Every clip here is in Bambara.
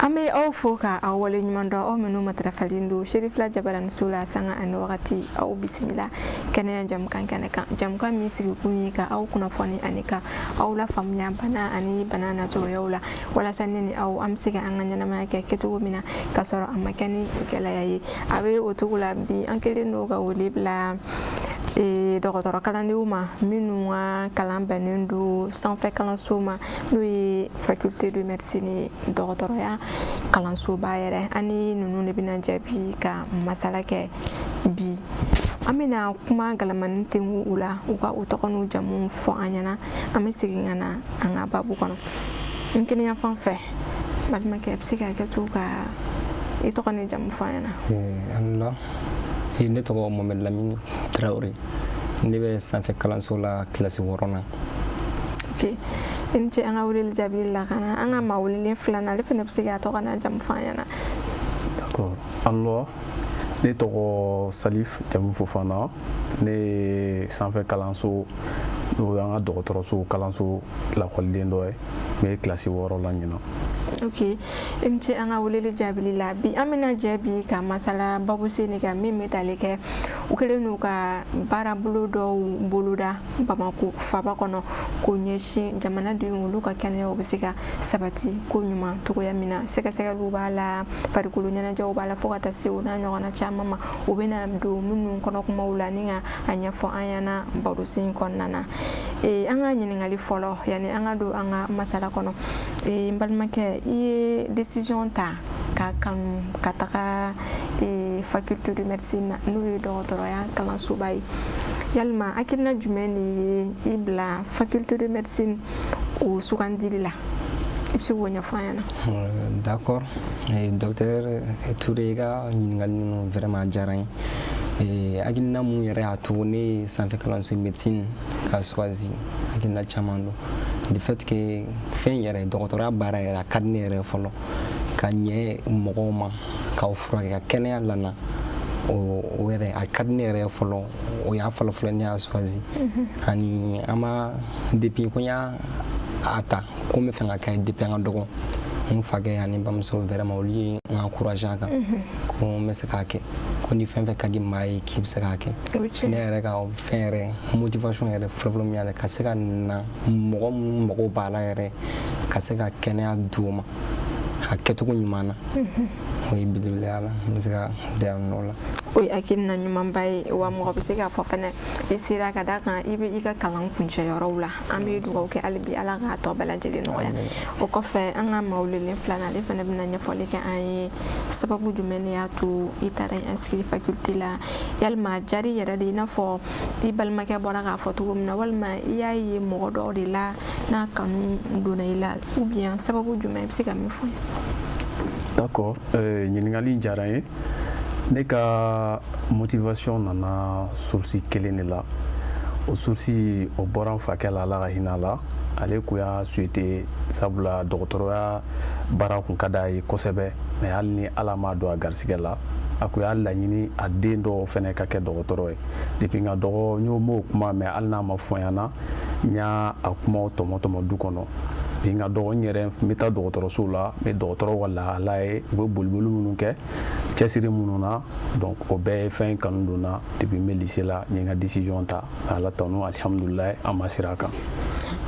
An bɛ aw fo ka aw wale ɲuman dɔn, aw minnu matarafalen don Serifila Jabaraniso la sanga ani wagati. Aw bisimila kɛnɛya jamukan kɛnɛ kan, jamukan min sigikun ye ka aw kunnafoni ani ka aw lafaamuya bana ani bana nacogoyaw la, walasa ne ni aw an bɛ se ka an ka ɲɛnamaya kɛ kɛcogo min na ka sɔrɔ a ma kɛ ni gɛlɛya ye. A bɛ o cogo la, bi an kɛlen don ka wele bila dɔgɔtɔrɔ kalandenw ma minnu ka kalan bɛnnen don sanfɛ kalanso ma, n'o ye faculté de médecine ye, dɔgɔtɔrɔya kalansoba yɛrɛ. Ani ninnu de bɛna jaabi ka masala kɛ bi. An bɛna kuma galamani tengu u la, u ka u tɔgɔ n'u jamu fɔ an ɲɛna. An bɛ segin ka na an ka babu kɔnɔ. N kɛnɛya fan fɛ, balimakɛ, bɛ se ka kɛ to ka i tɔgɔ ni jamu fɔ an ɲɛna? Alhamdulillah, ne tɔgɔ Mohamed Lamine Traoré, ne bɛ sanfɛ kalanso la, kilasi 6nan. Ok, i ni ce an ka weleli jaabili la. Ka na an ka maa welelen filanan, ale fana bɛ se k'a tɔgɔ n'a jamu fɔ an ɲɛna? D'accord, alors ne tɔgɔ Salif, jamu Fofana. Ne ye sanfɛ kalanso, n'o y'an ka dɔgɔtɔrɔso kalanso lakɔliden dɔ ye. N bɛ kilasi 6 la ɲinan. Ok, i ni ce an ka weleli jaabili la. Bi an bɛna jɛ bi ka masala babu sen de kan min bɛ tali kɛ u kɛlen n'u ka baarabolo dɔw boloda Bamako faba kɔnɔ k'o ɲɛsin jamanadenw olu ka kɛnɛyaw bɛ se ka sabati ko ɲuman cogoya min na. Sɛgɛsɛgɛliw b'a la, farikolo ɲɛnajɛw b'a la, fo ka taa se o n'a ɲɔgɔnna caman ma. U bɛna don minnu kɔnɔ kumaw la ni ka a ɲɛfɔ an ɲɛna barosen kɔnɔna na. An ka ɲininkali fɔlɔ, yanni an ka don an ka masala kɔnɔ, n balimakɛ, i ye décision ta ka kanu ka taga faculté de médecine na, n'o ye dɔgɔtɔrɔya kalansoba ye. Yalima hakilina jumɛn de ye i bila faculté de médecine o sugandili la? I bɛ se k'o ɲɛfɔ an ɲɛna? D'accord, docteur Touré, i ka ɲininkali ninnu vraiment a diyara n ye. Hakilina mun yɛrɛ y'a to ne ye sanfɛ kalanso médecine ka choisi, hakilina caman don. Du fait que fɛn yɛrɛ, dɔgɔtɔrɔya baara yɛrɛ, a ka di ne yɛrɛ fɔlɔ, ka ɲɛ mɔgɔw ma, k'aw furakɛ, ka kɛnɛya lana, o yɛrɛ a ka di ne yɛrɛ fɔlɔ. O y'a fɔlɔ fɔlɔ ne y'a choisi. Ani an ma depuis ko n y'a a ta ko n bɛ fɛ ka kɛ, depuis an ka dɔgɔ, n fakɛ ani bamuso, vraiment olu ye n encouragé a kan ko n bɛ se k'a kɛ, ko ni fɛn fɛn ka di maa ye, k'i bɛ se k'a kɛ. Ne yɛrɛ ka fɛn yɛrɛ, motivation yɛrɛ fɔlɔfɔlɔ min y'a ka se ka na mɔgɔ minnu mago b'a la yɛrɛ, ka se ka kɛnɛya d'u ma a kɛcogo ɲuman na, o ye belebeleya la, n bɛ se ka da nɔ la. O ye hakilina ɲumanba ye wa. Mɔgɔ bɛ se k'a fɔ fɛnɛ i sera ka da kan i bɛ i ka kalan kuncɛ yɔrɔw la. An bɛ dugawu kɛ hali bi, Ala k'a tɔ bɛɛ lajɛlen nɔgɔya. O kɔfɛ, an ka maa welelen filanan, ale fana bɛna ɲɛfɔli kɛ an ye, sababu jumɛn de y'a to i taara i inscrit faculté la? Yalima jari yɛrɛ de, i n'a fɔ i balimakɛ bɔra k'a fɔ cogo min na, walima i y'a ye mɔgɔ dɔw de la n'a kanu donna i la, ou bien sababu jumɛn, i bɛ se ka min fɔ n ye? D'accord, ɲininkali diyara n ye. Ne ka motivation nana source kelen de la. O source, o bɔra n fakɛ la, Ala ka hinɛ a la. Ale kun y'a souhaité, sabula dɔgɔtɔrɔya baara kun ka d'a ye kosɛbɛ. Mais hali ni Ala m'a don a garisɛgɛ la, a kun y'a laɲini a den dɔw fɛnɛ ka kɛ dɔgɔtɔrɔ ye. Depuis n ka dɔgɔ, n y'o m'o kuma mɛn, hali n'a ma fɔ n ɲɛna, n y'a a kumaw tɔmɔ tɔmɔ du kɔnɔ. Bi n ka dɔgɔ, n yɛrɛ n bɛ taa dɔgɔtɔrɔso la, n bɛ dɔgɔtɔrɔw ka lahala ye, u bɛ boliboli minnu kɛ, cɛsiri minnu na. Donc o bɛɛ ye fɛn kanu donna. Depuis n bɛ lycée la, n ye n ka décision ta. Ala tanu, alihamudulilayi, an ma sira kan.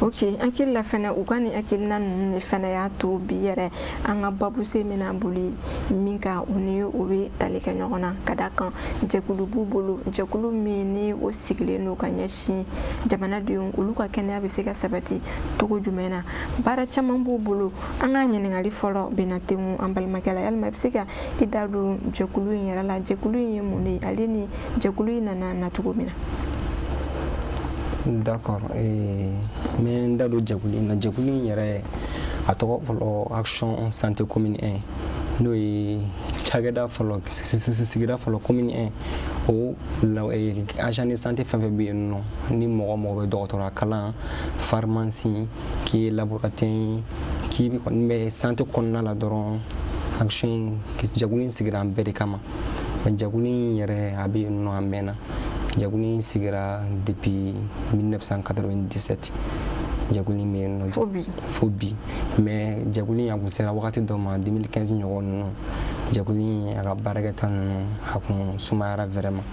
Ok, hakili la fɛnɛ, u ka nin hakilina ninnu de fɛnɛ y'a to bi yɛrɛ an ka babuse bɛna boli min kan, u ni o bɛ tali kɛ ɲɔgɔn na, ka da kan jɛkulu b'u bolo, jɛkulu min ni o sigilen don ka ɲɛsin jamanadenw olu ka kɛnɛya bɛ se ka sabati cogo jumɛn na. Baara caman b'u bolo. An ka ɲininkali fɔlɔ bɛna tengu an balimakɛ la. Yalima i bɛ se ka i da don jɛkulu in yɛrɛ la? Jɛkulu in ye mun de ye, ale ni jɛkulu in nana na cogo min na? D'accord, n bɛ n da don jɛkulu in na. Jɛkulu in yɛrɛ, a tɔgɔ fɔlɔ Action Santé Commune 1, n'o ye cakɛda fɔlɔ, sigida fɔlɔ, commune 1, o agent de santé fɛn fɛn bɛ yen nɔ, ni mɔgɔ mɔgɔ bɛ dɔgɔtɔrɔya kalan, pharmacie, k'i ye laborantin, k'i kɔni bɛ santé kɔnɔna la dɔrɔn, action jɛkulu in sigira an bɛɛ de kama. Jɛkulu in yɛrɛ, a bɛ yen nɔ, a mɛnna. Jɛkulu in sigira depuis 1997. Jɛkulu in bɛ yen nɔ fo bi. Fo bi. Mais jɛkulu in, a kun sera wagati dɔ ma, 2015 ɲɔgɔn ninnu, jɛkulu in a ka baarakɛta ninnu a kun sumayara vraiment,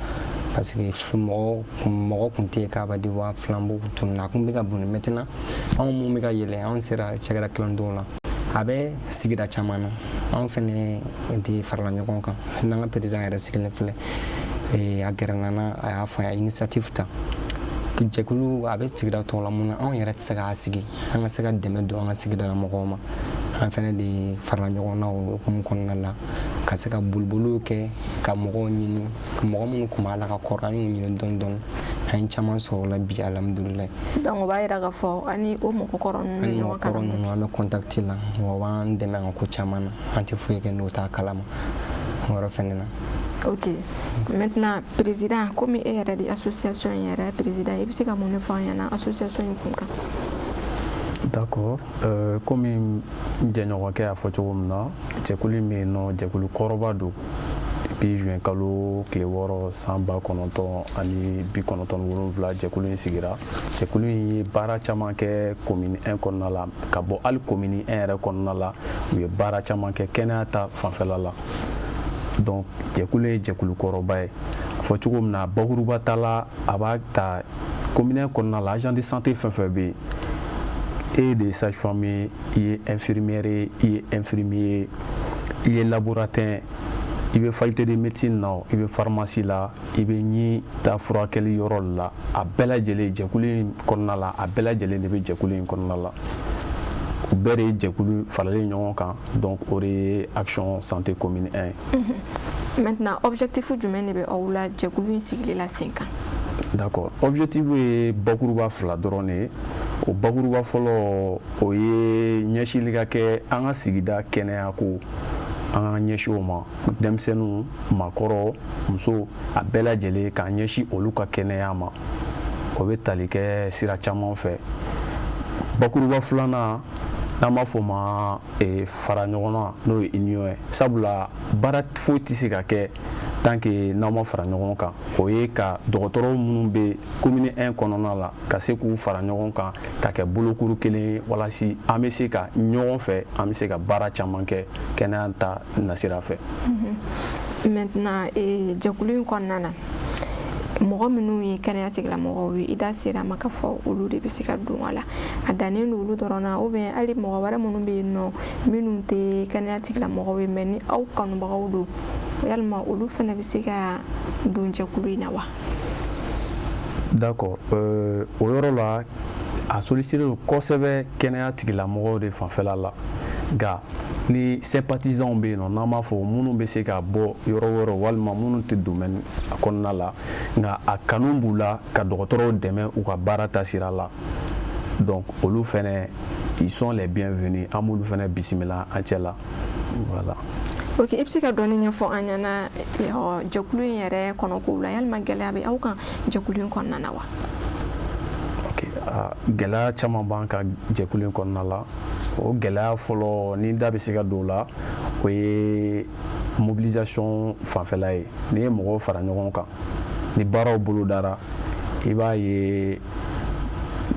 parce que mɔgɔ kun tɛ yen k'a b'a di wa flambeau tununa, a kun bɛ ka boli. Maintenant, anw mun bɛ ka yɛlɛ, anw sera cakɛda kalandenw la, a bɛ sigida caman na, anw fɛnɛ de farala ɲɔgɔn kan. N'an ka président yɛrɛ sigilen filɛ, a gɛrɛla na, a y'a fɔ, a ye initiative ta: jɛkulu a bɛ sigida tɔw la, mun na anw yɛrɛ tɛ se k'a sigi, an ka se ka dɛmɛ don an ka sigidala mɔgɔw ma? An fɛnɛ de farala ɲɔgɔn na o hukumu kɔnɔna la, ka se ka boliboliw kɛ, ka mɔgɔw ɲini, mɔgɔ minnu tun b'a la ka kɔrɔ, an y'u ɲini dɔɔni dɔɔni, an ye caman sɔrɔ o la bi, alhamdulilayi. Donc o b'a yira k'a fɔ ani o mɔgɔ kɔrɔ ninnu bɛ Ani ɲɔgɔn mɔgɔ kɔrɔ kalama. ninnu, an bɛ contact la, wa u b'an dɛmɛ an ka ko caman na. An tɛ foyi kɛ n'o t'a kalama o yɔrɔ fɛnɛ na. Ok, maintenant, président, komi e yɛrɛ de association in yɛrɛ président, i bɛ se ka mun de fɔ an ɲɛna association in kun kan? D'accord. Komi n jɛɲɔgɔnkɛ y'a fɔ cogo min na, jɛkulu in bɛ yen nɔ, jɛkulu kɔrɔba don. Depuis juin kalo tile 6 san 1997, jɛkulu in sigira. Jɛkulu in ye baara caman kɛ commune 1 kɔnɔna la, ka bɔ hali commune 1 yɛrɛ kɔnɔna la, u ye baara caman kɛ kɛnɛya ta fanfɛla la. Donc jɛkulu ye jɛkulu kɔrɔba ye. A fɔ cogo min na, bakuruba ta la, a b'a ta commune 1 kɔnɔna la, agent de santé fɛn fɛn bɛ yen, e de ye sage femme ye, i ye infirmière ye, i ye infirmier ye, i ye laborantin, i bɛ faculté de médecine na, i bɛ pharmacie la, i bɛ ɲi ta furakɛli yɔrɔ la, a bɛɛ lajɛlen jɛkulu in kɔnɔna la, a bɛɛ lajɛlen de bɛ jɛkulu in kɔnɔna la. U bɛɛ de ye jɛkulu faralen ɲɔgɔn kan. Donc o de ye Action Santé Commune 1 ye. Maintenant, objectif jumɛn de bɛ aw la jɛkulu in sigili la sen kan? D'accord, objectif ye bakuruba fila dɔrɔn de ye. O bakuruba fɔlɔ, o ye ɲɛsili ka kɛ an ka sigida kɛnɛya ko, an ka ɲɛsin o ma, denmisɛnninw, maakɔrɔ, muso, a bɛɛ lajɛlen, k'an ɲɛsin olu ka kɛnɛya ma. O bɛ tali kɛ sira caman fɛ. Bakuruba filanan, n'an b'a fɔ o ma fara ɲɔgɔn na, n'o ye union ye, sabula baara foyi tɛ se ka kɛ tant que n'aw ma fara ɲɔgɔn kan. O ye ka dɔgɔtɔrɔ minnu bɛ commune 1 kɔnɔna la, ka se k'u fara ɲɔgɔn kan ka kɛ bolokuru kelen ye, walasa an bɛ se ka ɲɔgɔn fɛ, an bɛ se ka baara caman kɛ kɛnɛya ta nasira fɛ. Maintenant, jɛkulu in kɔnɔna na, mɔgɔ minnu ye kɛnɛya tigilamɔgɔw ye, i da sera a ma k'a fɔ olu de bɛ se ka don a la, a dannen don olu dɔrɔn na, ou bien hali mɔgɔ wɛrɛ minnu bɛ yen nɔ, minnu tɛ kɛnɛya tigilamɔgɔw ye, mais ni aw kanubagaw don, yalima olu fana bɛ se ka don jɛkulu in na wa? D'accord, o yɔrɔ la, a sollicité don kosɛbɛ kɛnɛya tigilamɔgɔw de fanfɛla la. Nka ni sympathisants bɛ yen nɔ, n'an b'a fɔ minnu bɛ se ka bɔ yɔrɔ wɛrɛ, walima minnu tɛ domaine kɔnɔna la, nka a kanu b'u la ka dɔgɔtɔrɔw dɛmɛ u ka baara ta sira la, donc olu fɛnɛ, ils sont les bienvenus. An b'olu fɛnɛ bisimila an cɛ la, voilà. Ok, i bɛ se ka dɔɔni ɲɛfɔ an ɲɛna jɛkulu in yɛrɛ kɔnɔkow la? Yalima gɛlɛya bɛ aw kan jɛkulu in kɔnɔna na wa? Ok, gɛlɛya caman b'an ka jɛkulu in kɔnɔna la. O gɛlɛya fɔlɔ, ni da bɛ se ka don o la, o ye mobilisation fanfɛla ye. N'i ye mɔgɔw fara ɲɔgɔn kan, ni baaraw bolodara, i b'a ye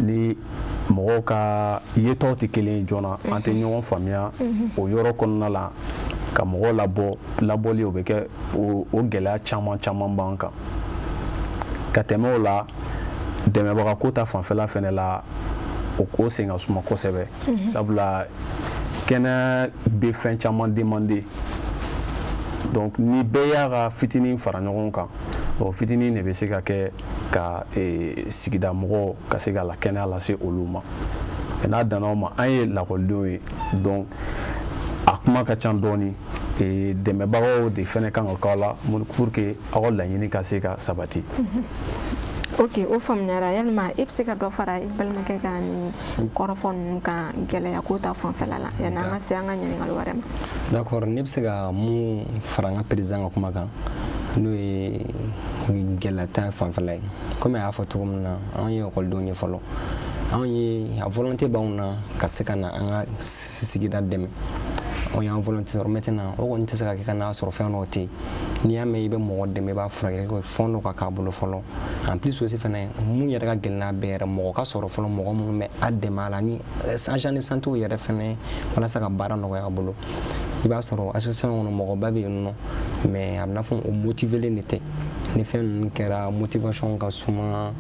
ni mɔgɔw ka yetaw tɛ kelen ye joona, an tɛ ɲɔgɔn faamuya o yɔrɔ kɔnɔna la. Ka mɔgɔw labɔ, labɔli o bɛ kɛ, o gɛlɛya caman caman b'an kan. Ka tɛmɛ o la, dɛmɛbaga ko ta fanfɛla fɛnɛ la, o ko sen ka suma kosɛbɛ, sabula kɛnɛ bɛ fɛn caman demander. Donc ni bɛɛ y'a ka fitinin fara ɲɔgɔn kan, o fitinin de bɛ se ka kɛ ka sigida mɔgɔw ka se ka la kɛnɛya lase olu ma. N'a danna o ma, an ye lakɔlidenw ye, donc a kuma ka ca dɔɔni. Dɛmɛbagaw de fɛnɛ kan ka k'aw la pour que aw ka laɲini ka se ka sabati. Ok, o faamuyara. Yalima e bɛ se ka dɔ fara i balimakɛ ka nin kɔrɔfɔ ninnu kan, gɛlɛya ko ta fanfɛla la, yanni an ka se an ka ɲininkali wɛrɛ ma? D'accord, ne bɛ se ka mun fara n ka président ka kuma kan, n'o ye gɛlɛya ta fanfɛla ye, komi a y'a fɔ cogo min na, anw ye ekɔlidenw ye fɔlɔ, anw ye a volonté b'anw na ka se ka na an ka sigida dɛmɛ. O y'an volonté sɔrɔ. Maintenant, o kɔni tɛ se ka kɛ ka n'a sɔrɔ fɛn dɔw tɛ yen. N'i y'a mɛn i bɛ mɔgɔ dɛmɛ, i b'a furakɛ, fɛn dɔ ka k'a bolo fɔlɔ. En plus aussi fɛnɛ, mun yɛrɛ ka gɛlɛn n'a bɛɛ yɛrɛ, mɔgɔ ka sɔrɔ fɔlɔ, mɔgɔ minnu bɛ a dɛmɛ a la, ni agent de santé yɛrɛ fɛnɛ, walasa ka baara nɔgɔya a bolo. I b'a sɔrɔ association kɔnɔ, mɔgɔba bɛ yen nɔ, mais a bɛ n'a fɔ o motivelen de tɛ. Ni fɛn ninnu kɛra, motivation ka suma,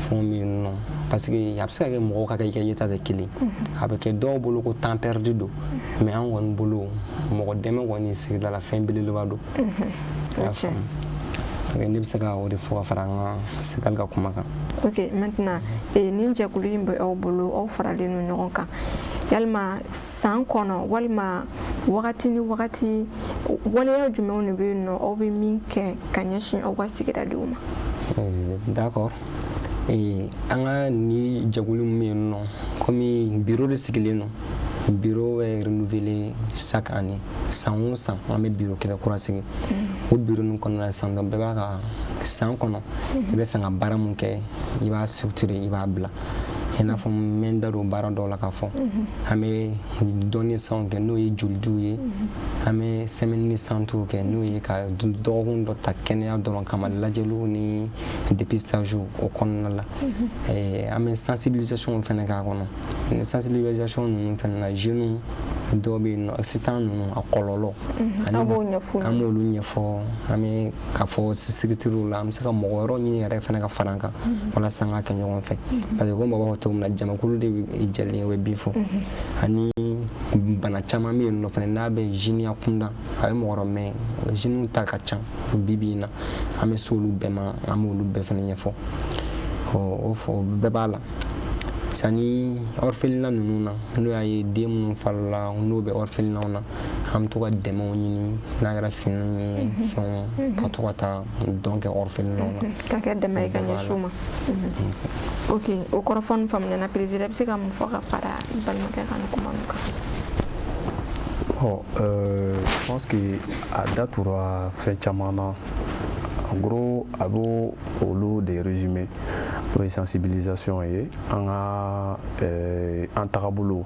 fɛnw bɛ yen nɔ, parce que a bɛ se ka kɛ mɔgɔw ka kɛ i ka yeta tɛ kelen, a bɛ kɛ dɔw bolo ko temps perdu don, mais an kɔni bolo, mɔgɔ dɛmɛ kɔni sigida la, fɛn belebeleba don. I y'a faamu? Ne bɛ se ka o de fɔ ka fara an ka Segali ka kuma kan. Ok, maintenant, nin jɛkulu in bɛ aw bolo, aw faralen don ɲɔgɔn kan, yalima san kɔnɔ walima wagati ni wagati, waleya jumɛnw de bɛ yen nɔ, aw bɛ min kɛ ka ɲɛsin aw ka sigidadenw ma? D'accord, an ka ni jɛkulu min bɛ yen nɔ, komi bureau de sigilen don, bureau bɛ renouveler chaque année. San o san, an bɛ bureau kɛlɛ kura sigi. O bureau ninnu kɔnɔna la, san dɔ bɛɛ b'a ka san kɔnɔ, i bɛ fɛ ka baara mun kɛ, i b'a structurer, i b'a bila. I n'a fɔ n bɛ n da don baara dɔw la k'a fɔ an bɛ dɔnni sanw kɛ, n'o ye jolidiw ye. An bɛ semaine de santé kɛ, n'o ye ka dɔgɔkun dɔ ta kɛnɛya dɔrɔn kama, lajɛliw ni dépistage o kɔnɔna la. An bɛ sensibilisation fɛnɛ k'a kɔnɔ. Ni sensibilisation ninnu fɛnɛ na, jeunes dɔw bɛ yen nɔ, accident ninnu a kɔlɔlɔ, Aw b'o ɲɛfɔ? An b'olu ɲɛfɔ. An bɛ k'a fɔ structure la, an bɛ se ka mɔgɔ wɛrɛw ɲini yɛrɛ fɛnɛ ka fara an kan, walasa an ka kɛ ɲɔgɔn fɛ, parce que ko mɔgɔ b'a fɔ cogo min na, jamakulu de bɛ jɛlen, o bɛ bin fɔ. Ani bana caman bɛ yen nɔ fɛnɛ, n'a bɛ jeunes kunda, a bɛ mɔgɔ wɛrɛ, mɛ jeunes ta ka ca bi bi in na. An bɛ se olu bɛɛ ma, an b'olu bɛɛ fɛnɛ ɲɛfɔ. O fɔ bɛɛ b'a la. Sani orphelinat ninnu na, n'o y'a ye den minnu falila, n'o bɛ orphelinat na, an bɛ to ka dɛmɛw ɲini, n'a kɛra finiw ye, fɛnw, ka to ka taa dɔn kɛ orphelinat na. Ka kɛ dɛmɛ ye ka ɲɛsin u ma. Ok, o kɔrɔfɔ nin faamuyana. Président, i bɛ se ka mun fɔ ka fara i balimakɛ ka nin kuma ninnu kan? Bon, je pense que a da tura fɛn caman na. En gros, a b'o olu de résumé. O ye sensibilisation ye, an ka an tagabolo,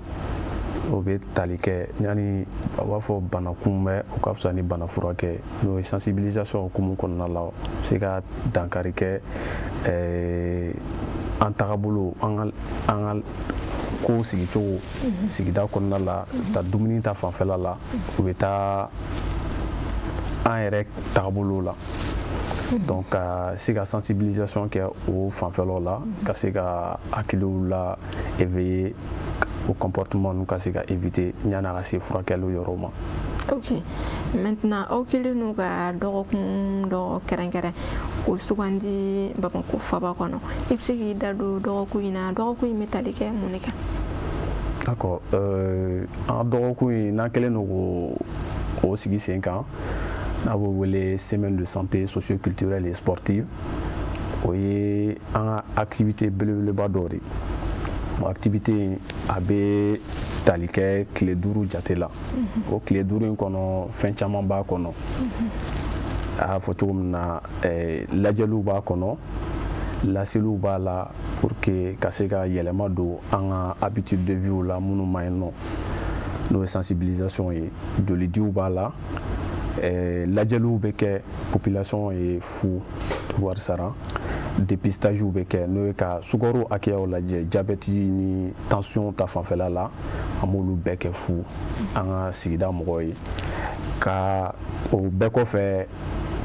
o bɛ tali kɛ yanni a b'a fɔ bana kunbɛ, o ka fisa ni bana furakɛ. N'o ye sensibilisation hukumu kɔnɔna la, o bɛ se ka dankari kɛ an tagabolo, an ka kow sigicogo sigida kɔnɔna la, ta dumuni ta fanfɛla la, u bɛ taa an yɛrɛ tagabolo la. Donc ka se ka sensibilisation kɛ o fanfɛlaw la, ka se ka hakiliw la éveiller, o comportement ninnu ka se ka éviter yanni a ka se furakɛliw yɔrɔ ma. Ok, maintenant, aw kɛlen don ka dɔgɔkun dɔ kɛrɛnkɛrɛn k'o sugandi Bamakɔ faba kɔnɔ. I bɛ se k'i da don dɔgɔkun in na? Dɔgɔkun in bɛ tali kɛ mun de kan? D'accord, an ka dɔgɔkun in n'an kɛlen don k'o sigi sen kan, n'a b'o wele semaine de santé socioculturelle et sportive, o ye an ka activité belebeleba dɔ de ye. O activité in, a bɛ tali kɛ tile 5 jate la. O tile 5 in kɔnɔ, fɛn caman b'a kɔnɔ. A y'a fɔ cogo min na, lajɛliw b'a kɔnɔ, laseliw b'a la, pour que ka se ka yɛlɛma don an ka habitude de vie la minnu ma ɲi nɔ, n'o ye sensibilisation ye. Jolidiw b'a la, lajɛliw bɛ kɛ population ye fu, wari sara, dépistage bɛ kɛ, n'o ye ka sukaro hakɛyaw lajɛ, diabète ni tension ta fanfɛla la, an b'olu bɛɛ kɛ fu an ka sigida mɔgɔw ye. Ka o bɛɛ kɔfɛ,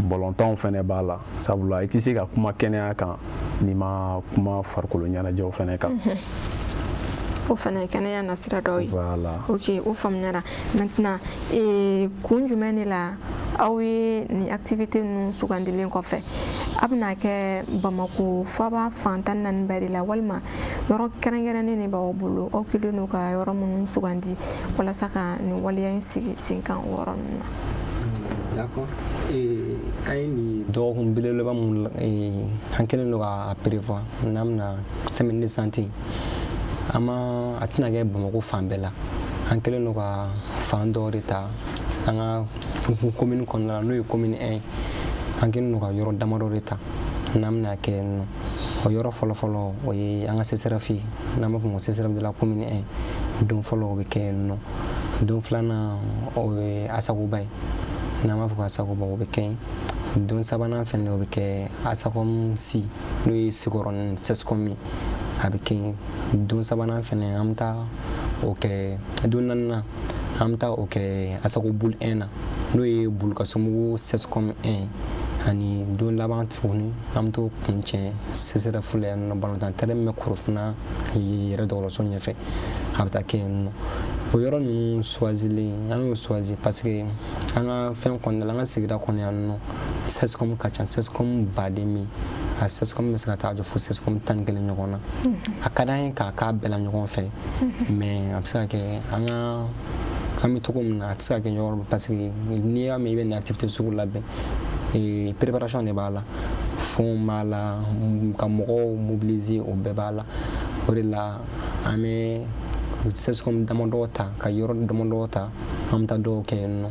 bɔlɔntanw fɛnɛ b'a la, sabula i tɛ se ka kuma kɛnɛya kan n'i ma kuma farikolo ɲɛnajɛw fɛnɛ kan. O fana ye kɛnɛya nasira dɔw ye. Voilà. Ok, o faamuyara. Maintenant, kun jumɛn de la aw ye nin activité ninnu sugandilen kɔfɛ, a bɛna kɛ Bamako faba fan 14 bɛɛ de la, walima yɔrɔ kɛrɛnkɛrɛnnen de b'aw bolo, aw kɛlen don ka yɔrɔ minnu sugandi walasa ka nin waleya in sigi sen kan o yɔrɔ ninnu na? D'accord, an ye nin dɔgɔkun belebeleba mun an kɛlen don k'a prévoir, n'an bɛna semaine de santé, an ma a tɛna kɛ Bamakɔ fan bɛɛ la. An kɛlen don ka fan dɔw de ta an ka commune kɔnɔna la, n'o ye commune 1 ye. An kɛlen don ka yɔrɔ damadɔ de ta n'an bɛna kɛ yen nɔ. O yɔrɔ fɔlɔ-fɔlɔ, o ye an ka CSRéf ye, n'an b'a fɔ o ma CSRéf de la commune 1. Don fɔlɔ, o bɛ kɛ yen nɔ. Don filanan, o ye Asagoba ye, n'an b'a fɔ ko Asagoba, o bɛ kɛ yen. Don sabanan fɛnɛ, o bɛ kɛ Asacom si, n'o ye Sekɔrɔni CSCOM ye, a bɛ kɛ yen. Don sabanan fɛnɛ, an bɛ taa o kɛ. Don naaninan, an bɛ taa o kɛ Asago Boule 1 na, n'o ye Bulukasomugu CSCOM 1. Ani don laban tuguni, an bɛ t'o kuncɛ CSRéf la yan nɔ, balontan terrain min bɛ Korofina yɛrɛ dɔgɔtɔrɔso ɲɛfɛ, a bɛ taa kɛ yen nɔ. O yɔrɔ ninnu choisilen, an y'o choisi parce que an ka fɛn kɔnɔna la, an ka sigida kɔnɔ yan nɔ, CSCOM ka ca, CSCOM baden min a CSCOM bɛ se ka taa jɔ fo CSCOM 11 ɲɔgɔn na. A ka d'an ye k'a k'a bɛɛ la ɲɔgɔn fɛ, mais a bɛ se ka kɛ an ka an bɛ cogo min na, a tɛ se ka kɛ ɲɔgɔn, parce que n'i y'a mɛn i bɛ nin activité sugu labɛn, préparation de b'a la, fonds b'a la, ka mɔgɔw mobiliser, o bɛɛ b'a la. O de la an bɛ CSCOM damadɔ ta, ka yɔrɔ damadɔ ta, an bɛ taa dɔw kɛ yen nɔ.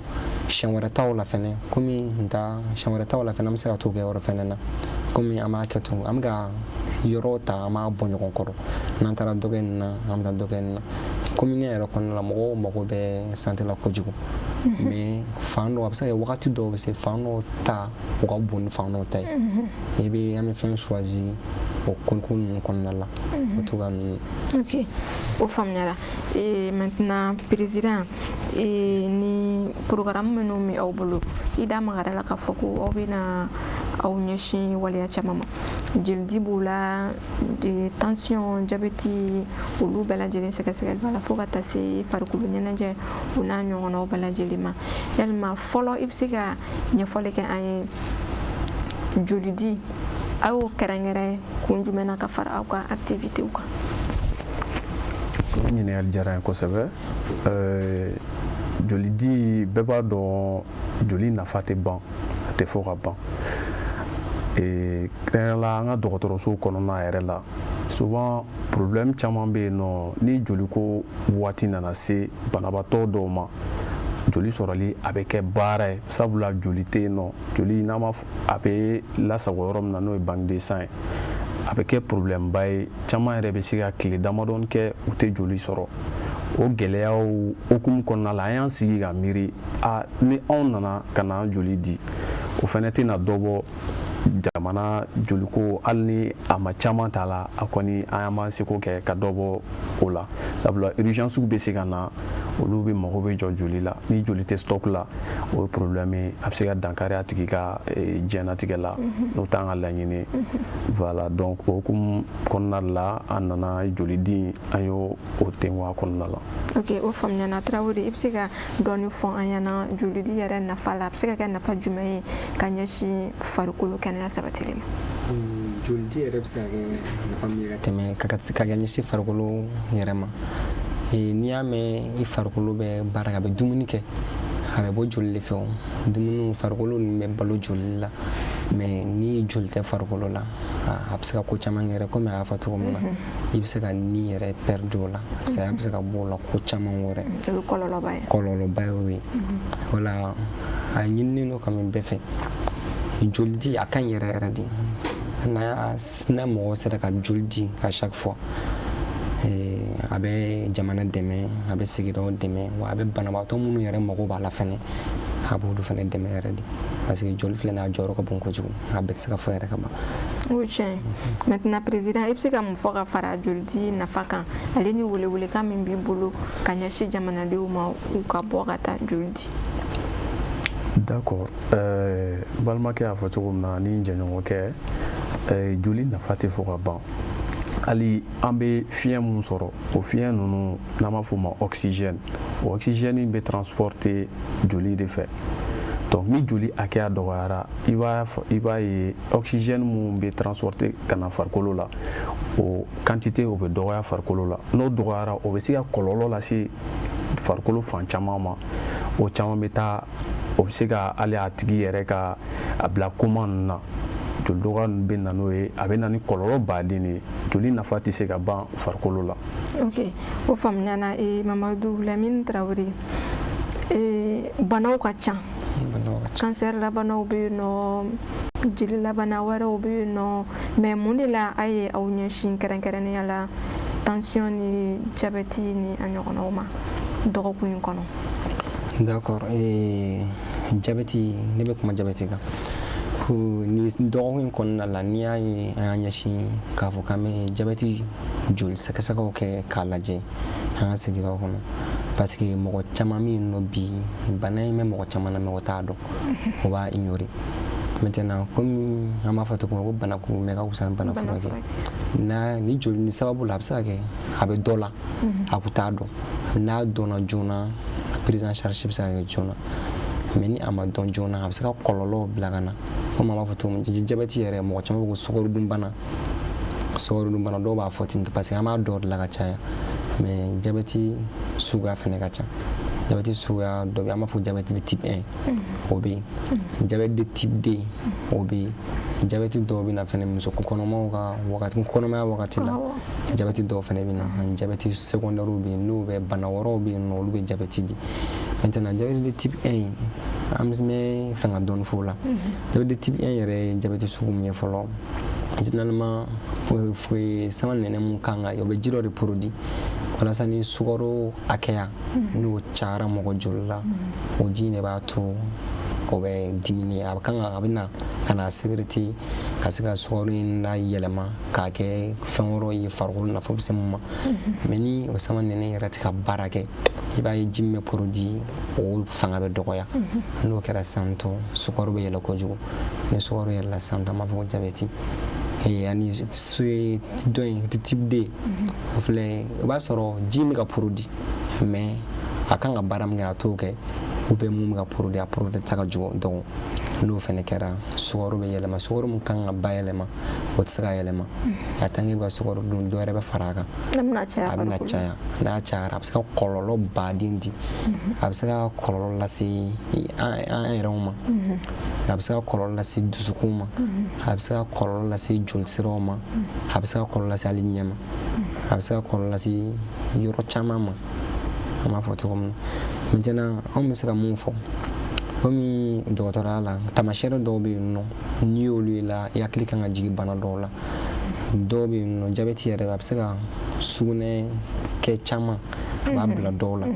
Siɲɛ wɛrɛ taw la fɛnɛ, komi n ta siɲɛ wɛrɛ taw la fɛnɛ, an bɛ se ka t'o kɛ yɔrɔ fɛnɛ na. Komi an b'a kɛ ten, an bɛ ka yɔrɔ ta, an b'a bɔ ɲɔgɔn kɔrɔ. N'an taara dɔ kɛ nin na, an bɛ taa dɔ kɛ nin na. Commune yɛrɛ kɔnɔna la, mɔgɔw mago bɛ santé la kojugu, mais fan dɔw, a bɛ se ka kɛ wagati dɔw bɛ se, fan dɔw ta o ka bon ni fan dɔw ta ye. I bɛ an bɛ fɛn choisi o ko ninnu kɔnɔna la, o cogoya ninnu. Ok, o faamuyara. Et maintenant, président, ni programme minnu bɛ aw bolo, i da magara la k'a fɔ ko aw bɛna aw ɲɛsin waleya caman ma, jolidi b'o la, tension, diabète, olu bɛɛ lajɛlen sɛgɛsɛgɛli b'a la, fo ka taa se farikolo ɲɛnajɛ, o n'a ɲɔgɔnnaw bɛɛ lajɛlen ma. Yalima fɔlɔ, i bɛ se ka ɲɛfɔli kɛ an ye, jolidi, a y'o kɛrɛnkɛrɛn kun jumɛn na ka fara aw ka activités kan? O ɲininkali diyara n ye kosɛbɛ. Jolidi, bɛɛ b'a dɔn joli nafa tɛ ban, a tɛ fɔ ka ban. Kɛrɛnkɛrɛnnenya la, an ka dɔgɔtɔrɔso kɔnɔna yɛrɛ la, souvent problème caman bɛ yen nɔ. Ni joliko waati nana se banabaatɔ dɔw ma, joli sɔrɔli a bɛ kɛ baara ye, sabula joli tɛ yen nɔ. Joli n'a ma, a bɛ lasago yɔrɔ min na, n'o ye banque de sang ye, a bɛ kɛ problème ba ye. Caman yɛrɛ bɛ se ka tile damadɔni kɛ, u tɛ joli sɔrɔ. O gɛlɛyaw hukumu kɔnɔna la, an y'an sigi ka miiri: a ni anw nana ka na joli di, o fɛnɛ tɛna dɔ bɔ jamana joliko? Hali ni a ma caman t'a la, a kɔni an y'an seko kɛ ka dɔ bɔ o la, sabula urgence bɛ se ka na, olu bɛ mago bɛ jɔ joli la. Ni joli tɛ stock la, o ye problème ye, a bɛ se ka dankari a tigi ka diɲɛnatigɛ la, n'o t'an ka laɲini. Voilà, donc o hukumu kɔnɔna la, an nana joli di, an y'o o tenwa kɔnɔna la. Ok, o faamuyana. Tarawele, i bɛ se ka dɔɔni fɔ an ɲɛna jolidi yɛrɛ nafa la? A bɛ se ka kɛ nafa jumɛn ye ka ɲɛsin farikolo kɛnɛya sabatili ma? Jolidi yɛrɛ bɛ se ka kɛ nafa min ye ka tɛmɛ ka ɲɛsin farikolo yɛrɛ ma, n'i y'a mɛn i farikolo bɛ baara kɛ, a bɛ dumuni kɛ, a bɛ bɔ joli de fɛ. O dumuni, farikolo ninnu bɛ balo joli la, mais ni joli tɛ farikolo la, a bɛ se ka ko caman kɛ. Komi a y'a fɔ cogo min na, i bɛ se ka ni yɛrɛ perdre o la, saya bɛ se ka bɔ o la, ko caman wɛrɛ. O ye kɔlɔlɔba ye. Kɔlɔlɔba y'o ye. O la, a ɲininen don ka min bɛɛ fɛ, joli di, a ka ɲi yɛrɛ yɛrɛ de. N'a mɔgɔ sera ka joli di à chaque fois, a bɛ jamana dɛmɛ, a bɛ sigidaw dɛmɛ, wa a bɛ banabaatɔ minnu yɛrɛ mago b'a la fɛnɛ, a b'olu fɛnɛ dɛmɛ yɛrɛ de, parce que joli filɛ nin ye, a jɔyɔrɔ ka bon kojugu, a bɛɛ tɛ se ka fɔ yɛrɛ ka ban. O tiɲɛ. Maintenant, président, i bɛ se ka mun fɔ ka fara jolidi nafa kan, ale ni welewelekan min b'i bolo ka ɲɛsin jamanadenw ma, u ka bɔ ka taa joli di? D'accord, balimakɛ y'a fɔ cogo min na ni n jɛɲɔgɔnkɛ, joli nafa tɛ fɔ ka ban. Hali an bɛ fiɲɛ mun sɔrɔ, o fiɲɛ ninnu n'an b'a fɔ o ma oxygène, o oxygène bɛ transporter joli de fɛ. Donc ni joli hakɛya dɔgɔyara, i b'a ye oxygène mun bɛ transporter ka na farikolo la, o quantité o bɛ dɔgɔya farikolo la. N'o dɔgɔyara, o bɛ se ka kɔlɔlɔ lase farikolo fan caman ma. O caman bɛ taa, o bɛ se ka hali a tigi yɛrɛ ka a bila coma ninnu na. Joli dɔgɔya ninnu bɛ na n'o ye, a bɛ na ni kɔlɔlɔ baden de ye. Joli nafa tɛ se ka ban farikolo la. Ok, o faamuyana. Mamadu Lamini Tarawele, banaw ka ca, cancer labanaw bɛ yen nɔ, jeli labana wɛrɛw bɛ yen nɔ, mais mun de la a ye aw ɲɛsin kɛrɛnkɛrɛnnenya la tension ni diabète ni a ɲɔgɔnnaw ma? dɔgɔkun in kɔnɔ? D'accord, jabɛti, ne bɛ kuma jabɛti kan ko ni dɔgɔkun in kɔnɔna la. N'i y'a ye an y'an ɲɛsin k'a fɔ k'an bɛ jabɛti joli sɛgɛsɛgɛw kɛ k'a lajɛ an ka sigidaw kɔnɔ, parce que mɔgɔ caman min yen nɔ bi, bana in bɛ mɔgɔ caman na, mais o t'a dɔn, o b'a ignorer. Maintenant, comme an b'a fɔ cogo min ko bana kunbɛn ka fisa ni bana furakɛ, n'a ni joli ni sababu la, a bɛ se ka kɛ a bɛ dɔ la, a kun t'a dɔn. N'a dɔnna joona, prise en charge bɛ se ka kɛ joona, mais ni a ma dɔn joona, a bɛ se ka kɔlɔlɔw bila ka na. Komi an b'a fɔ cogo min, jabɛti yɛrɛ, mɔgɔ caman bɛ ko sukarodunbana, sukarodunbana, dɔw b'a fɔ ten parce que an b'a dɔw de la ka caya, mais jabɛti suguya fɛnɛ ka ca. Jabɛti suguya dɔ bɛ, an b'a fɔ jabɛti de type 1, o bɛ yen, jabɛti de type 2, o bɛ yen. Jabɛti dɔw bɛ na fɛnɛ muso kɔnɔmaw ka wagati, kɔnɔmaya wagati la, jabɛti dɔw fɛnɛ bɛ na. Ani jabɛti secondaire bɛ yen, n'o bɛ bana wɛrɛw bɛ yen nɔ, olu bɛ jabɛti di. Maintenant, jabɛti de type 1, an bɛ fɛn ka dɔɔni fɔ o la. Jabɛti de type 1 yɛrɛ ye jabɛti sugu min ye fɔlɔ, généralement sama nɛnɛ mun kan ka, o bɛ ji dɔ de produit walasa ni sukaro hakɛya n'o cayara mɔgɔ joli la, o ji in de b'a to o bɛ diminuer. A kan ka, a bɛ na ka na sécréter ka se ka sukaro in layɛlɛma k'a kɛ fɛn wɛrɛw ye farikolo nafa bɛ se mun ma. Mais ni o sama nɛnɛ yɛrɛ tɛ ka baara kɛ, i b'a ye ji min bɛ produit, o fanga bɛ dɔgɔya. N'o kɛra sisan tɔ, sukaro bɛ yɛlɛ kojugu. Ni sukaro yɛlɛla sisan tɔ, an b'a fɔ ko jabɛti. Ani dɔ in type 2, o filɛ, i b'a sɔrɔ ji min bɛ ka produit, mais a kan ka baara min kɛ, a t'o kɛ, ou bien mun bɛ ka produit, a produit ta ka jugu. Donc n'o fɛnɛ kɛra, sukaro bɛ yɛlɛma. Sukaro min kan ka bayɛlɛma, o tɛ se ka yɛlɛma. A tant que bɛ ka sukaro dun, dɔ wɛrɛ bɛ fara a kan, a bɛna caya. N'a cayara, a bɛ se ka kɔlɔlɔ baden di. A bɛ se ka kɔlɔlɔ lase an yɛrɛw ma, a bɛ se ka kɔlɔlɔ lase dusukun ma, a bɛ se ka kɔlɔlɔ lase jolisiraw ma, a bɛ se ka kɔlɔlɔ lase hali ɲɛ ma, a bɛ se ka kɔlɔlɔ lase yɔrɔ caman ma, an b'a fɔ cogo min na. Maintenant, anw bɛ se ka mun fɔ? Komi dɔgɔtɔrɔya la, taamasiyɛn dɔw bɛ yen nɔ, n'i y'olu ye la, i hakili kan ka jigin bana dɔw la. Dɔw bɛ yen nɔ, jabɛti yɛrɛ, a bɛ se ka sugunɛ kɛ caman, a b'a bila dɔw la.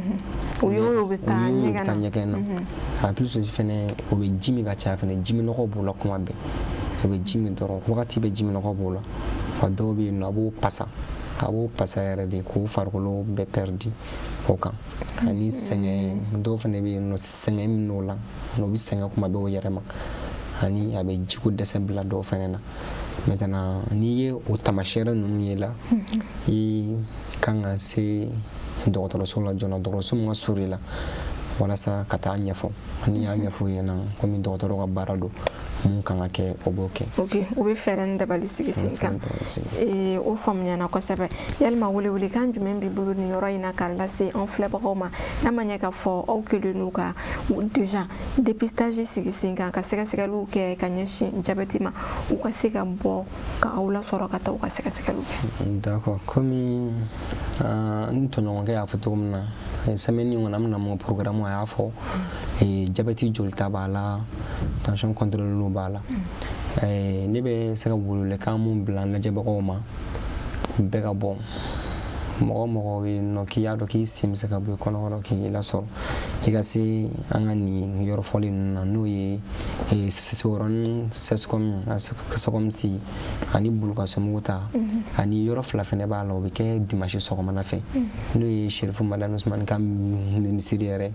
O y'o bɛ taa ɲɛgɛn na. En plus fɛnɛ, o bɛ ji min ka caya fɛnɛ, ji min nɔgɔ b'o la kuma bɛɛ, o bɛ ji min dɔrɔn, wagati bɛɛ ji min nɔgɔ b'o la. Wa dɔw bɛ yen nɔ, a b'o pasa, a b'o pasa yɛrɛ de k'o farikolo bɛɛ pɛridi o kan. Ani sɛgɛn, dɔw fana bɛ yen nɔ, sɛgɛn min n'o la, o bɛ sɛgɛn kuma bɛɛ o yɛrɛ ma, ani a bɛ jiko dɛsɛ bila dɔw fana na. Maintenant, n'i ye o taamasiyɛn ninnu ye la, i kan ka se dɔgɔtɔrɔso la joona, dɔgɔtɔrɔso min ka surun i la, walasa ka taa ɲɛfɔ. N'i y'a ɲɛfɔ ɲɛna, komi dɔgɔtɔrɔ ka baara don, mun kan ka kɛ, o b'o kɛ. Ok, u bɛ fɛɛrɛ ni dabali sigi sen kan. O faamuyana kosɛbɛ. Yalima welewelekan jumɛn b'i bolo nin yɔrɔ in na k'a lase an filɛbagaw ma, n'a ma ɲɛ k'a fɔ aw kɛlen don ka déjà dépistage sigi sen kan, ka sɛgɛsɛgɛliw kɛ ka ɲɛsin jabɛti ma, u ka se ka bɔ ka aw lasɔrɔ ka taa u ka sɛgɛsɛgɛliw kɛ? D'accord, komi n tɔɲɔgɔnkɛ y'a fɔ cogo min na, semaine in kɔnɔ, an bɛna mun programme, a y'a fɔ, jabɛti jolita b'a la, tension contrôle b'a la. Ne bɛ se ka welewelekan mun bila an lajɛbagaw ma, bɛɛ ka bɔ. Mɔgɔ mɔgɔ bɛ yen nɔ k'i y'a dɔn k'i sen bɛ se ka bɔ i kɔnɔkɔrɔ k'i lasɔrɔ, i ka se an ka nin yɔrɔ fɔlen ninnu na, n'o ye Sekorɔni CSCOM ani Bulukasobugu ta, ani yɔrɔ fila fɛnɛ b'a la, o bɛ kɛ dimanche sɔgɔmada fɛ, n'o ye Serifu Madani Usumani ka misiri yɛrɛ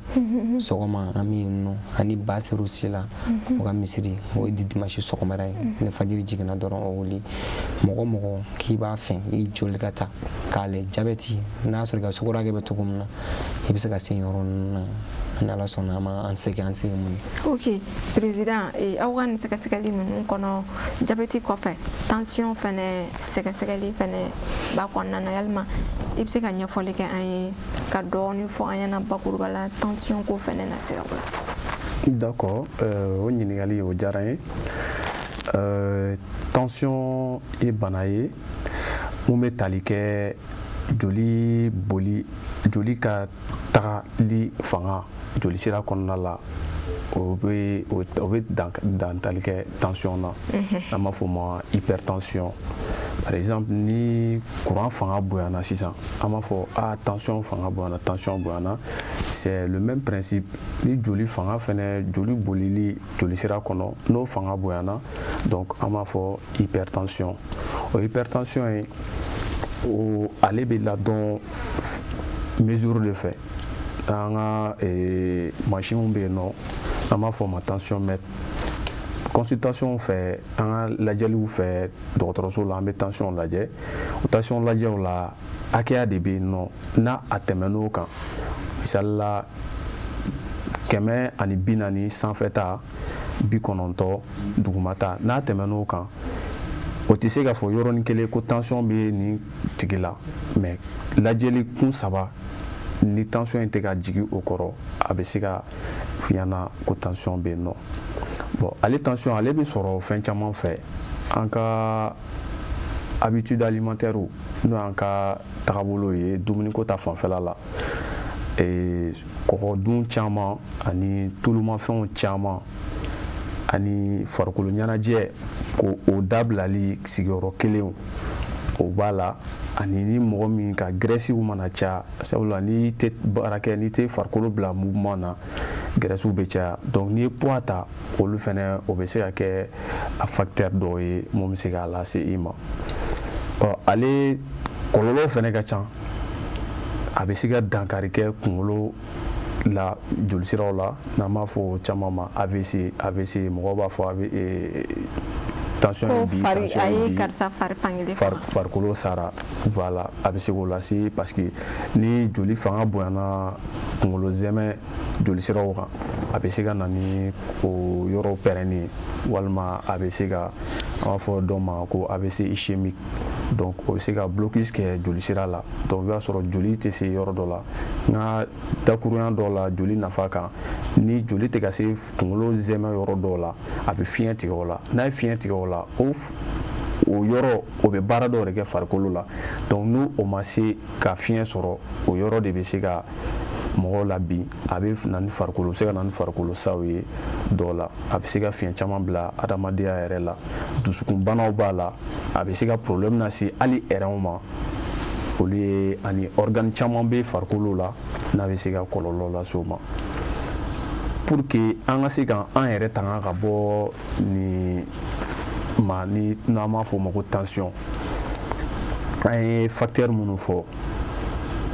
sɔgɔma, an bɛ yen nɔ, ani Baseru Sila o ka misiri, o ye dimanche sɔgɔmada ye. Ni fajiri jiginna dɔrɔn, o wuli. Mɔgɔ mɔgɔ k'i b'a fɛ i joli ka ta k'a lajɛ jabɛti, n'a sɔrɔ i ka sukaro hakɛ bɛ cogo min na, i bɛ se ka se yɔrɔ ninnu na. Ni Ala sɔnna, an b'an segin, an se ye mun ye. Ok, président, aw ka nin sɛgɛsɛgɛli ninnu kɔnɔ, jabɛti kɔfɛ, tension fɛnɛ sɛgɛsɛgɛli fɛnɛ b'a kɔnɔna na. Yalima i bɛ se ka ɲɛfɔli kɛ an ye, ka dɔɔni fɔ an ɲɛna bakuruba la, tension ko fɛnɛ na siraw la? D'accord, o ɲininkali, o diyara n ye. Tension ye bana ye mun bɛ tali kɛ joli boli, joli ka tagali fanga joli sira kɔnɔna la, o bɛ dantali kɛ tension na. An b'a fɔ o ma hypertension. Par exemple, ni courant fanga bonyana sisan, an b'a fɔ a tension fanga bonyana, tension bonyana. C'est le même principe. Ni joli fanga fɛnɛ, joli bolili jolisira kɔnɔ, n'o fanga bonyana, donc an b'a fɔ hypertension. O hypertension ye, o ale bɛ ladɔn mesure de fɛ. An ka machine bɛ yen nɔ, n'an b'a fɔ o ma tensiomètre. Consultation fɛ, an ka lajɛliw fɛ dɔgɔtɔrɔso la, an bɛ tension lajɛ. O tension lajɛw la, hakɛya de bɛ yen nɔ, n'a a tɛmɛn'o kan, misali la 140 sanfɛta, 90 dugumata, n'a tɛmɛn'o kan, o tɛ se k'a fɔ yɔrɔnin kelen ko tension bɛ nin tigi la. Mais lajɛli kun saba, ni tension in tɛ ka jigin o kɔrɔ, a bɛ se ka f'i ɲɛna ko tension bɛ yen nɔ. Bon, ale tension, ale bɛ sɔrɔ fɛn caman fɛ. An ka habitude alimentaire, n'o y'an ka tagabolo ye dumuniko ta fanfɛla la, kɔgɔdun caman ani tulumafɛnw caman ani farikolo ɲɛnajɛ ko o dabilali sigiyɔrɔ kelen, o b'a la. Ani ni mɔgɔ min ka graisse mana caya, sabula n'i tɛ baara kɛ, n'i tɛ farikolo bila mouvement na, graisse bɛ caya. Donc n'i ye poids ta, olu fɛnɛ, o bɛ se ka kɛ a facteur dɔw ye mun bɛ se k'a lase i ma. Ɔ, ale kɔlɔlɔw fɛnɛ ka ca. A bɛ se ka dankari kɛ kunkolo la, jolisiraw la, n'an b'a fɔ caman ma AVC. AVC, mɔgɔw b'a fɔ a bɛ tension ye bi, tension ye bi, karisa fari fankelen. Farikolo sara. Voilà, a bɛ se k'o lase, parce que ni joli fanga bonyana kunkolo zɛmɛ jolisiraw kan, a bɛ se ka na ni o yɔrɔw pɛrɛnni ye, walima a bɛ se ka, an b'a fɔ dɔ ma ko AVC ischémique. Donc o bɛ se ka blocus kɛ jolisira la. Donc i b'a sɔrɔ joli tɛ se yɔrɔ dɔ la. N ka dakurunya dɔ la joli nafa kan, ni joli tɛ ka se kunkolo zɛmɛ yɔrɔ dɔw la, a bɛ fiɲɛ tigɛ o la. N'a ye fiɲɛ tigɛ o la, o yɔrɔ, o bɛ baara dɔw de kɛ farikolo la. Donc n'o o ma se ka fiɲɛ sɔrɔ, o yɔrɔ de bɛ se ka mɔgɔw la bin. A bɛ na ni farikolo, se ka na ni farikolo saw ye dɔw la. A bɛ se ka fiɲɛ caman bila adamadenya yɛrɛ la. Dusukunbanaw b'a la. A bɛ se ka problème lase hali rein ma, olu ye, ani organe caman bɛ farikolo la, n'a bɛ se ka kɔlɔlɔ lase o ma. Pour que an ka se ka an yɛrɛ tanga ka bɔ nin ma, ni n'an b'a fɔ o ma ko tension, an ye facteur minnu fɔ: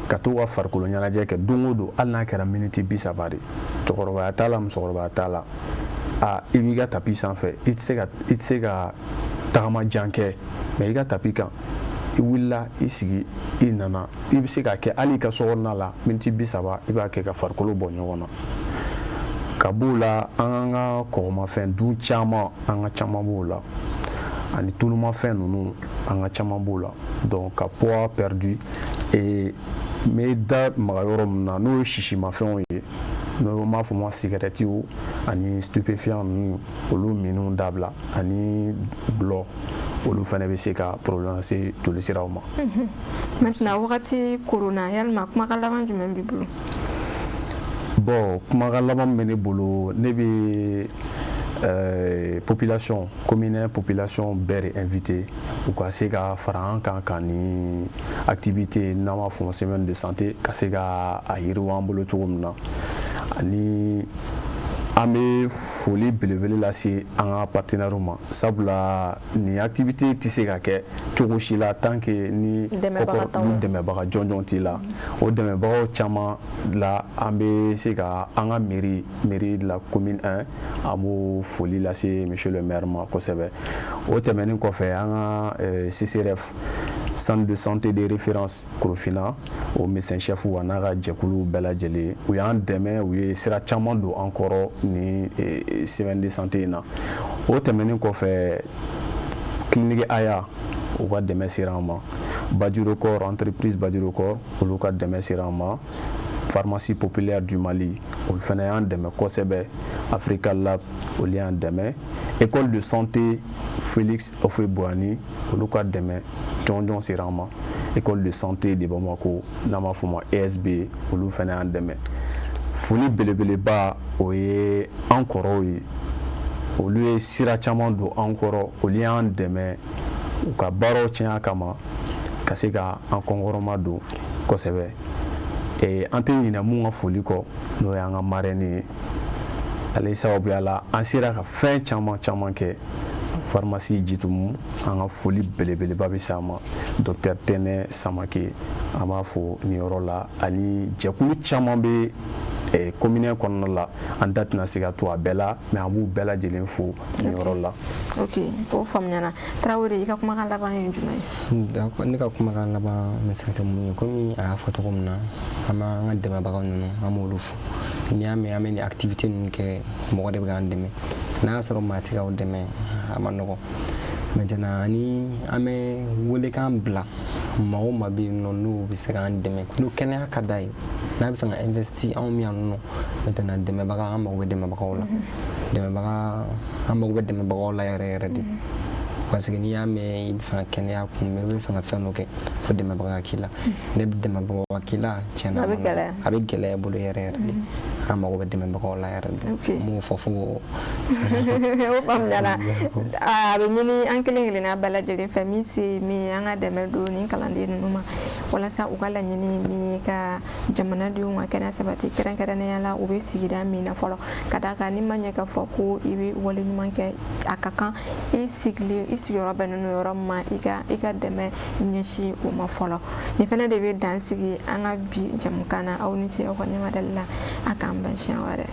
ka to ka farikolo ɲɛnajɛ kɛ don o don, hali n'a kɛra miniti 30 de. Cɛkɔrɔbaya t'a la, musokɔrɔbaya t'a la. A i b'i ka tapis sanfɛ, i tɛ se ka tagama jan kɛ, mais i ka tapis kan, i wulila, i sigi, i nana, i bɛ se k'a kɛ hali i ka sokɔnɔna la, miniti 30, i b'a kɛ ka farikolo bɔ ɲɔgɔn na. Ka b'o la, an ka kɔgɔmafɛn dun caman, an ka caman b'o la, ani tulumafɛn ninnu, an ka caman b'o la. Donc ka poids perdu et n bɛ da maga yɔrɔ min na, n'o ye sisimafɛnw ye, n'o b'a fɔ ma sigɛrɛtiw ani stupéfiant ninnu, olu minnu dabila, ani dɔlɔ, olu fana bɛ se ka problème lase jolisiraw ma. Maintenant, wagati koronna, yalima kumakan laban jumɛn b'i bolo? Bon, kumakan laban min bɛ ne bolo, ne bɛ population commune, population bɛɛ de invité u ka se ka fara an kan ka ni activité n'an b'a fɔ semaine de santé ka se ka a yiriwa an bolo cogo min na. Ani an bɛ foli belebele lase an ka partenaires ma, sabula nin activité tɛ se ka kɛ cogo si la tant que ni dɛmɛbaga jɔnjɔn t'i la. O dɛmɛbagaw caman la, an bɛ se ka an ka mairie, mairie de la commune 1, an b'o foli lase monsieur le maire ma kosɛbɛ. O tɛmɛnen kɔfɛ, an ka CCRF, centre de santé de référence Korofina, o médecin chef a n'a ka jɛkulu bɛɛ lajɛlen, u y'an dɛmɛ, u ye sira caman don an kɔrɔ ni semaine de santé in na. O tɛmɛnen kɔfɛ, clinique Aya, u ka dɛmɛ sera an ma. Bajurokɔr, entreprise Bajurokɔr, olu ka dɛmɛ sera an ma. Pharmacie populaire du Mali, olu fana y'an dɛmɛ kosɛbɛ. Africa Lab, olu y'an dɛmɛ. École de santé Félix Houphouët-Boigny, olu ka dɛmɛ jɔnjɔn sera an ma. École de santé de Bamako, n'an b'a fɔ o ma ESB, olu fana y'an dɛmɛ. Foli belebeleba, o ye an kɔrɔw ye. Olu ye sira caman don an kɔrɔ, olu y'an dɛmɛ. U ka baaraw tiɲɛ kama ka se ka an kɔnkɔrɔma don kosɛbɛ. An tɛ ɲinɛ mun ka foli kɔ, n'o y'an ka marraine ye. Ale sababuya la, an sera ka fɛn caman caman kɛ. Pharmacie Jitumu, an ka foli belebeleba bɛ s'a ma. Docteur Tɛnɛ Samake, an b'a fo nin yɔrɔ la, ani jɛkulu caman bɛ commune kɔnɔna la. An da tɛna se ka to a bɛɛ la, mais an b'u bɛɛ lajɛlen fo nin yɔrɔ la. Ok, o faamuyana. Tarawele, i ka kumakan laban ye jumɛn ye? D'accord, ne ka kumakan laban bɛ se ka kɛ mun ye? Komi a y'a fɔ cogo min na, an b'an ka dɛmɛbagaw ninnu, an b'olu fo. N'i y'a mɛn an bɛ nin activité ninnu kɛ, mɔgɔ de bɛ k'an dɛmɛ. N'a y'a sɔrɔ maa tɛ k'aw dɛmɛ, a ma nɔgɔn. Maintenant, ani an bɛ welekan bila maa o maa bɛ yen nɔ, n'u bɛ se k'an dɛmɛ, n'o kɛnɛya ka d'a ye, n'a bɛ fɛ ka investir anw min yan nɔ. Maintenant, dɛmɛbaga, an mago bɛ dɛmɛbagaw la. Dɛmɛbaga, an mago bɛ dɛmɛbagaw la yɛrɛ yɛrɛ de, parce que n'i y'a mɛn i bɛ fɛ ka kɛnɛya kunbɛn, i bɛ fɛ ka fɛn dɔ kɛ, fo dɛmɛbaga k'i la. Ne bɛ dɛmɛbaga k'i la, tiɲɛna, a bɛ gɛlɛya. A bɛ gɛlɛya i bolo yɛrɛ yɛrɛ de. An mago bɛ dɛmɛbagaw la yɛrɛ de. N b'o fɔ fo. O faamuyala. A bɛ ɲini an kelen kelenna bɛɛ lajɛlen fɛ, min se min ye, an ka dɛmɛ don nin kalanden ninnu ma, walasa u ka laɲini min ye ka jamanadenw ka kɛnɛya sabati, kɛrɛnkɛrɛnnenya la u bɛ sigida min na fɔlɔ. Ka d'a kan, ni ma ɲɛ k'a fɔ ko i bɛ wale ɲuman kɛ, a ka kan i sigilen, i sigiyɔrɔ bɛnnen don yɔrɔ min ma, i ka dɛmɛ ɲɛsin o ma fɔlɔ. Nin fɛnɛ de bɛ dan sigi an ka bi jamukan na. Aw ni ce aw ka ɲɛmadali la. A k'an bɛn siɲɛ wɛrɛ.